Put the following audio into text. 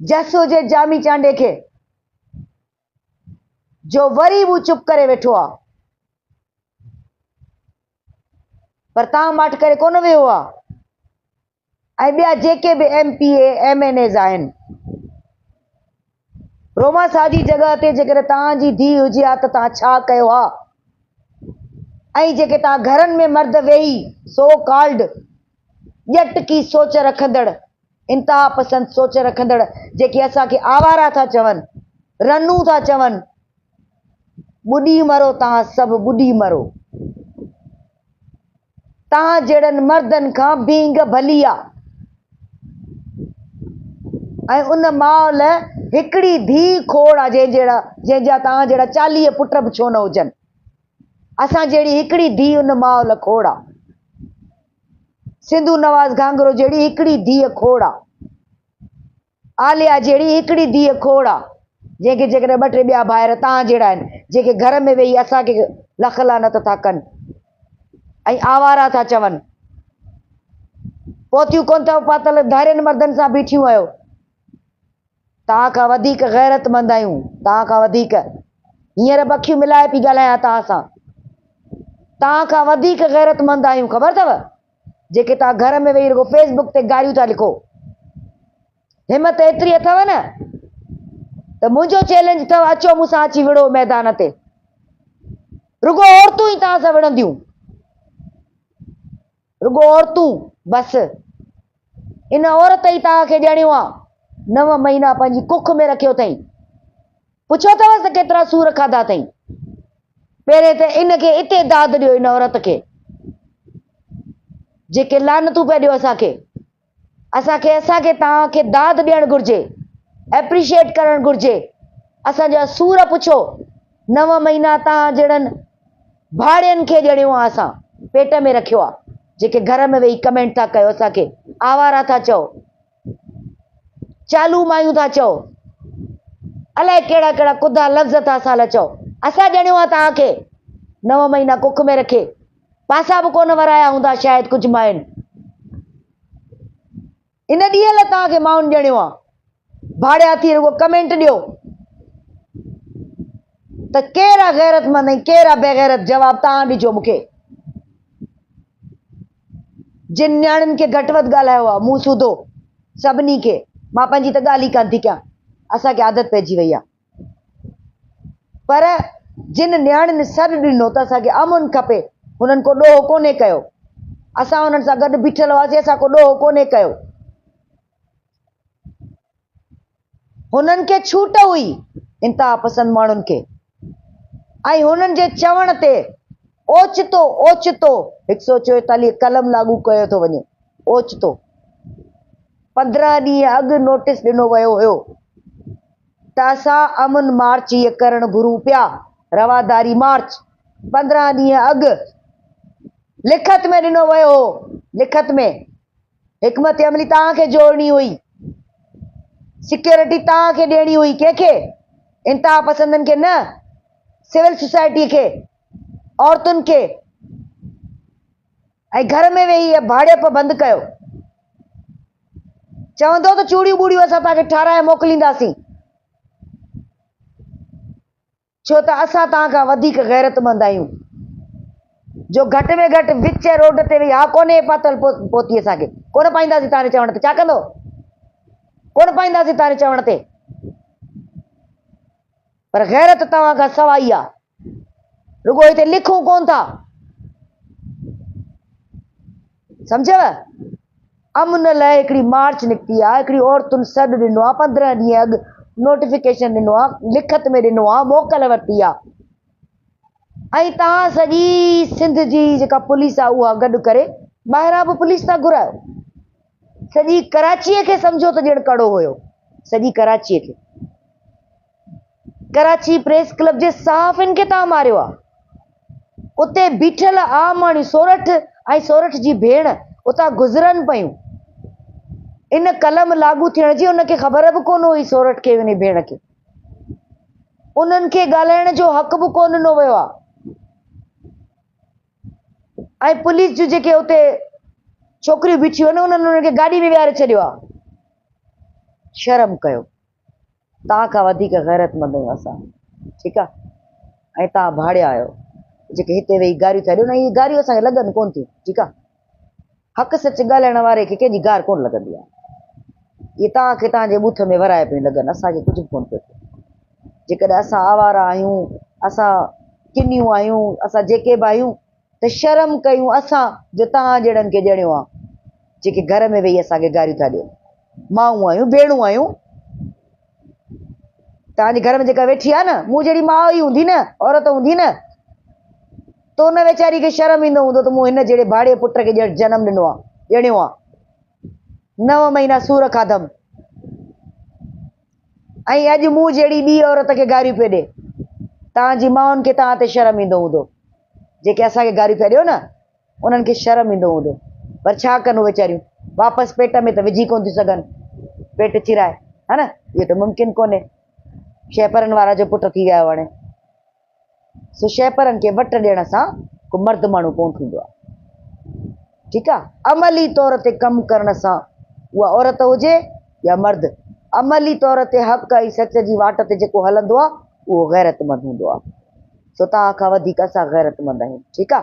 جس هجي جامي چانڊيي کي جو وري به چپ ڪري ويٺو آ. پر تان ماٺ ڪري ڪونه ويهو ها. ۽ ٻيا جيڪي به M P A, M N As آهن. روما ساجي جڳهه تي جيڪڏهن توهان جي ڌيء هجي ها ته توهان ڇا ڪيو ها؟ ۽ جيڪي توهان گهرن ۾ مرد ويهي سو ڪالڊ ڄٽڪي سوچ رکندڙ، انتها پسند سوچ رکندڙ جيڪي اسان کي آوارا ٿا چون، رنون ٿا چون، ٻڏي مرو توهان سڀ ٻڏي مرو. توهان جهڙن مردن کان ڀينگ ڀلي آ. ۽ ان ماء لئه هڪڙي ڌيء کوڙ آ جنهن جهڙا جنهن جا توهان جهڙا 40 پٽ به ڇو نه هجن. اسان جهڙي هڪڙي ڌيء ان ماء لئه کوڙ آ. سنڌو نواز گهانگهرو جهڙي هڪڙي ڌيء کوڙ آ. عاليا جهڙي هڪڙي ڌيء کوڙ آ، جنهن کي جيڪڏهن ٻه ٽي ٻيا ڀائر توهان جهڙا آهن، جيڪي گهر ۾ ويهي اسان کي لک لعنت ٿا ڪن ۽ آوارا ٿا چون. پوتيون ڪونه اٿو پاتل، ڌارين مردن سان بيٺيون آهيو. توهان کان وڌيڪ غيرتمند آهيون، توهان کان وڌيڪ. هينئر به اکيون ملائي پئي ڳالهايان توهان سان. توهان کان وڌيڪ غيرتمند آهيون، خبر اٿو؟ جيڪي توهان گهر ۾ ويهي رڳو فيس بڪ تي گاريون ٿا لکو. همت ايتري اٿو نه ته منهنجو چئلينج اٿو اچو مون سان اچي وڙهو ميدان تي. رڳو عورتون ئي توهان سان وڙهنديون. رڳو عورتون بس. ان عورت ئي توهان کي ڄڻيو آ. 9 مهينا پنهنجي ڪک ۾ رکيو اٿئي. پڇيو اٿوس ته ڪيترا سور کاڌا اٿئي. پهرين ته ان کي اتي داد ڏيو ان عورت کي. جيڪي لعنتون پيا ڏيو اسان کي. اسان کي اسان کي توهان کي داد ڏيڻ گهرجي. ايپريشيئيٽ ڪرڻ گهرجي. اسان جا سور پڇو. 9 مهينا توهان جهڙن ڀاڙين کي ڄڻيو آ اسان. پيٽ ۾ رکيو آ. جيڪي گهر ۾ ويهي ڪمينٽ ٿا ڪيو اسان کي آوارا ٿا چئو. چالو مايون ٿا چئو. الائي ڪهڙا ڪهڙا ڪڌا لفظ ٿا اسان لاء چئو. اسان ڄڻيو آ توهان کي 9 مهينا ڪک ۾ رکي. پاسا به ڪونه ورايا هوندا شايد ڪجهه ماين. ان ڏينهن لاء توهان کي مائن ڄڻيو آ. ڀاڙيا ٿي رڳو ڪمينٽ ڏيو ته ڪير آ غيرتمند ۽ ڪير آ بيغيرت جواب توهان ڏجو مون کي. جن نياڻين کي گهٽ وڌ ڳالهايو آ مون سوڌو سڀني کي، مان پنهنجي ته ڳالهه ئي ڪانه ٿي ڪيان، اسان کي عادت پئجي وئي آ. پر جن نياڻين سڏ ڏنو ته اسان کي امن کپي، هنن ڪو ڏوهه ڪونهي ڪيو. اسان انهن سان گڏ بيٺل هئاسين، اسان ڪو ڏوهه ڪونهي ڪيو. هنن کي ڇوٽ هئي انتها پسند ماڻهن کي ۽ هنن جي چوڻ تي اوچتو اوچتو 144 قلم لاڳو ڪيو ٿو وڃي. اوچتو 15 ڏينهن اڳ نوٽيس ڏنو ويو هيو ته اسان امن مارچ هيء ڪرڻ گهرون پيا، رواداري مارچ 15 ڏينهن اڳ لکت ۾ ڏنو ويو هو، لکت ۾. حڪمت عملي توهان کي جوڙڻي هئي، سيڪيورٽي توهان کي ڏيڻي هئي، ڪنهن کي؟ انتها پسندن کي نه، سول سوسائٽي کي، عورتن کي ۽ گهر ۾ ويهي اها ڀاڙيپ بند ڪيو. چوندو ته چوڙيون ٻوڙيون اسان توهان کي ٺاراهي موڪلينداسين. ڇو ته اسان توهان کان وڌيڪ غيرتمند آهيون جو گهٽ ۾ گهٽ وچ روڊ تي ويهي ها ڪونهي پاتل پوتي اسان کي ڪونه پائينداسين توهان جي چوڻ تي ڇا ڪندو ڪونه پائينداسين توهان جي چوڻ تي پر غيرت توهان کان سوائي آ رڳو هتي لکون ڪون ٿا سمجهيو؟ امن لاء هڪڙي مارچ نڪتي آ، هڪڙي عورتن سڏ ڏنو آ، 15 ڏينهن اڳ نوٽيفڪيشن ڏنو آ، لکت ۾ ڏنو آ، موڪل ورتي آ ۽ توهان سڄي سنڌ جي جيڪا پوليس آ اها گڏ ڪري ٻاهران به پوليس ٿا گهرايو. سڄي ڪراچيء کي سمجهو ته ڄڻ ڪڙو هيو، سڄي ڪراچيء کي. ڪراچي پريس ڪلب جي صحافين کي توهان ماريو آ. اتي بيٺل عام ماڻهو سورٺ ۽ سورٺ جي ڀيڻ اتان گذرن پيون. ان قلم لاڳو ٿيڻ جي ان کي خبر به ڪونه هئي سورٺ کي ان ڀيڻ کي. انهن کي ڳالهائڻ جو حق به ڪونه ڏنو ويو آ. ۽ پوليس جون جيڪي اتي ڇوڪريون بيٺيون آهن انهن انهن کي گاڏي ۾ ويهاري ڇڏيو آ. شرم ڪيو. توهان کان وڌيڪ غيرتمند آهيون اسان. ٺيڪ آ ۽ توهان ڀاڙيا آهيو جيڪي هتي ويهي گاريون ٿا ڏيو نه اهي گاريون اسان کي لڳن ڪونه ٿيون. ٺيڪ آ حق سچ ڳالهائڻ واري کي ڪنهن جي گار ڪونه لڳندي آ. اهي توهان کي توهان جي ٻوٿ ۾ ورائي پيون لڳن اسان کي ڪجهه به ڪونه پيو ٿئي. جيڪڏهن اسان آوارا آهيون، اسان ڪنيون آهيون، اسان جيڪي به آهيون ته شرم ڪيون اسان جو توهان جهڙن کي ڄڻيو آ، جيڪي گهر ۾ ويهي اسان کي گاريون ٿا ڏيو. مائون آهيون، ڀيڻون آهيون. توهان جي گهر ۾ جيڪا ويٺي آ نه، مون جهڙي ماء ئي هوندي نه، عورت هوندي نه، ته ان ويچاري کي شرم ايندو هوندو ته مون هن جهڙي ڀاڙي پٽ کي جنم ڏنو آ، ڄڻيو آ. نو مهينا سور کاڌم. ۽ اڄ مون جهڙي ٻي عورت کي گاريون پيو ڏي. توهان جي مائن کي توهان تي شرم ايندو هوندو. جيڪي اسان کي گاريون پيا ڏيو نه، انهن کي شرم ايندو هوندو. پر ڇا ڪن هو ويچاريون، واپس پيٽ ۾ ته وجهي ڪونه ٿيون سگهن، پيٽ چيرائي، ها نه؟ اهو ته ممڪن ڪونهي. شهپرن وارا جو پٽ ٿي ويا آهيو هاڻي. سو شهپرن کي وٽ ڏيڻ سان ڪو مرد ماڻهو ڪونه ٿيندو آهي. ٺيڪ آ عملي طور تي ڪم ڪرڻ سان اها عورت هجي يا مرد عملي طور تي حق ۽ سچ جي واٽ تي جيڪو هلندو آ اهو غيرتمند هوندو آ. سو توهان کان وڌيڪ اسان غيرتمند آهيون. ٺيڪ آ.